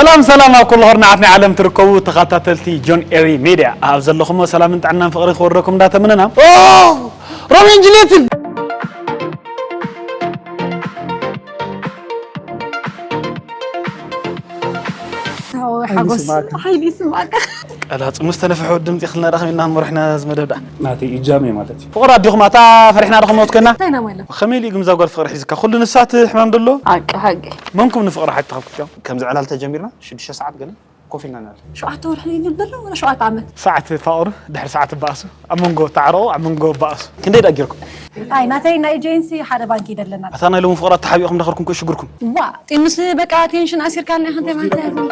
ሰላም ሰላም ኣብ ኩሉ ኩርናዓት ናይ ዓለም ትርከቡ ተኸታተልቲ ጆን ኤሪ ሜድያ፣ ኣብ ዘለኹሞ ሰላምን ጥዕናን ፍቕሪ ክወርደኩም እንዳተመነና። ኦ! ሮሜን ጁልየትን! ሓጎስ ሓይሊ ይስማዕካ። ቀላጽሙ ዝተነፍሐ ወዲ ምጽእ ክልና ዳኸሚና ንመርሕ ኢና ዝመደብ ደኣ። ናተይ እጃመ ማለት እዩ። ፍቕሪ ኣዲኹም ኣታ ፈሪሕና ዳኸም ወትከና። እንታይ ኢና ማለት? ከመይ ኢሉ ግምዛ ጓል ፍቕሪ ሒዝካ? ኩሉ ንሳት ሕማም ደሎ? ኣቂ ሓቂ። መንኩም ንፍቕሪ ሓትኻ ክልቲኦም? ከምዚ ዕላል ተጀሚርና ሽዱሽተ ሰዓት ገለ ኮፍ ኢልና ንዕልል። ሸውዓተ ወርሒ ይብል ዘሎ ወላ ሸውዓተ ዓመት? ሰዓት ፋቕሩ፣ ድሕሪ ሰዓት በኣሱ፣ ኣብ መንጎ ተዓረቑ፣ ኣብ መንጎ በኣሱ። ክንደይ ደኣ ጌርኩም? ኣይ፣ ናተይ ናይ ኤጀንሲ ሓደ ባንክ ይደለና። ኣታ ናይ ሎሚ ፍቕራት ተሓቢእኹም ዳኸርኩም እኮ ይሽግርኩም። ዋ፣ ጢምስ በቃ ቴንሽን ኣሲርካልና ኢኻ፣ እንታይ ማለት እዩ?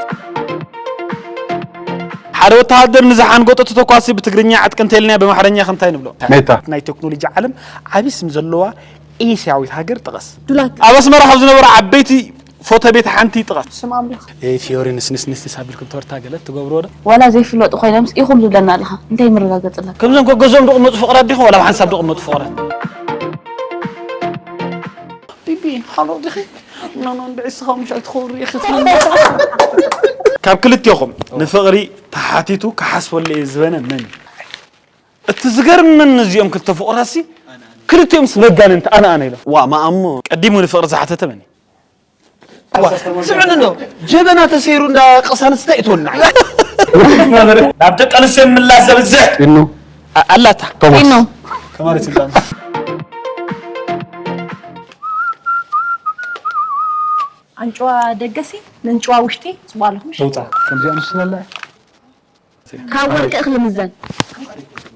ሓደ ወተሃደር ንዝሓንጎጠ ተተኳሲ ብትግርኛ ዕጥቂ እንተኢልናዮ ብኣምሓርኛ ከ እንታይ ንብሎ? ሜታ። ናይ ቴክኖሎጂ ዓለም ዓቢ ስም ዘለዋ ኤስያዊት ሃገር ጥቐስ። ዱላት። ኣብ ኣስመራ ካብ ዝነበሩ ዓበይቲ ፎቶ ቤት ሓንቲ ጥቐስ። ስም ኣምላኽ። ኤ፣ ፊዮሪ ንስንስንስንስ ኣቢልኩም ተወርታ ገለ ትገብርዎ ዶ? ዋላ ዘይፍለጡ ኮይኖምስ ኢኹም ዝብለና ኣለኻ። እንታይ መረጋገጺ ኣለካ? ከምዞም ከ ገዝኦም ዝቕመጡ ፍቕራት ዲኹም ዋላ ኣብ ሓንሳብ ዝቕመጡ ፍቕራት? ቢቢ፣ ሓሎ ዲኺ? ኖ፣ ኖ፣ እንድዒ እስኻ ምሽ ኣይትኸውሪ ኢኺ ትብለኒ። ካብ ክልቴኹም ንፍቕሪ ተሓቲቱ ክሓስበሉ እየ ዝበነ መን እዩ? እቲ ዝገርመኒ እዚኦም ክልተ ፍቑራትሲ ክልቲኦምስ መጋንንቲ ኣነ ኣነ ኢሎም። ዋ፣ ማኣሞ። ቀዲሙ ንፍቕሪ ዝሓተተ መን እዩ? ዋ፣ ስምዕኒ እንዶ፣ ጀበና ተሰይሩ እንዳ ቅሳነስ እንታይ እትወናዕ? ናብ ደቂ ኣንስትዮ ምላስ ዘብዝሕ። ኢኑ። ኣ-፣ ኣላታ። ቶማስ። ኢኑ። ተማሪ ስልጣን። ኣንጭዋ ደገሲ፣ ንእንጭዋ ውሽጢ፣ ጽቡቕ ኣለኹም። ተውጻ፣ ከምዚኣ ንስለላ። ካብ ወርቂ እኽሊ ምዘን።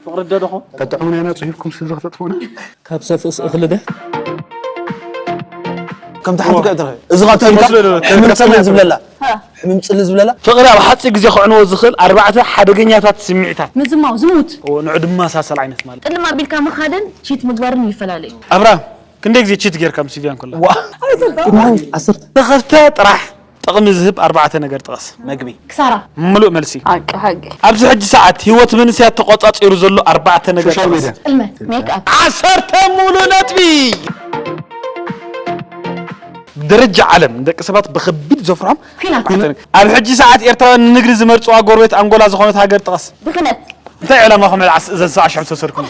ፍቕሪ ዶ ደኹም? ተጥዕሙና ኢና፣ ጽሂፍኩም ስልዚ ክተጥፉና። ካብ ሰፍእስ እኽሊ ደ? ከም ተሓቱ ከ ትረኸ? እዚ ኸ እንታይ ኢልካ? መስሎ ዶ? ሕምም ጸሊም ዝብለላ። ሃ። ሕምም ጽሊ ዝብለላ። ፍቕሪ ኣብ ሓጺር ግዜ ከዕንዎ ዝኽእል ኣርባዕተ ሓደገኛታት ስምዒታት። ምዝማው፣ ዝሙት። ኦ፣ ንዑ ድማ ሳሰል ዓይነት ማለት። ጥልም ኣቢልካ ምኻድን ቺት ምግባርን ይፈላለዩ። ኣብርሃም፣ ክንደይ ግዜ ቺት ጌርካ ምስ ቪቪያን ኮላ? ዋ። ዓሰርተ። ንኸፍተ ጥራሕ ጥቕሚ ዝህብ ኣርባዕተ ነገር ጥቐስ። መግቢ። ክሳራ። ምሉእ መልሲ። ሓቂ፣ ሓቂ። ኣብዚ ሕጂ ሰዓት ህይወት መንእሰያት ተቖጻጺሩ ዘሎ ኣርባዕተ ነገር ሶሻል ጥቐስ። ሚድያ። ጥልመት፣ ሜክኣፕ። ዓሰርተ ሙሉእ ነጥቢ። ደረጃ ዓለም ንደቂ ሰባት ብኸቢድ ዘፍርሖም ኲናት። ኣብ ሕጂ ሰዓት ኤርትራውያን ንንግዲ ዝመርጽዋ ጎረቤት ኣንጎላ ዝኾነት ሃገር ጥቐስ። ብኽነት። እንታይ ዕላማኹም ዕላዓስ እዘን ሰብዓ ሽሕ ምስ ወሰድኩም?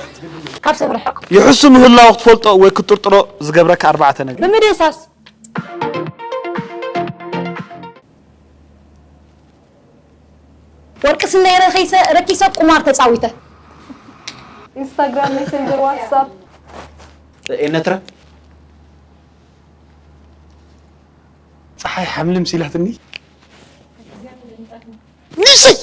ካብ ሰብ ርሕቕ። ይሕሱ ምህላው ክትፈልጦ ወይ ክትጥርጥሮ ዝገብረካ ኣርባዕተ ነገር። ብምድህሳስ። ወርቂ ስነይ ረኺሰ፣ ረኪሰ ቁማር ተጻዊተ። ኢንስታግራም፣ ሜሴንጀር፣ ዋትሳፕ። ኤነትረ። ጸሓይ ሓምልም ሲላትኒ። ንሰይ!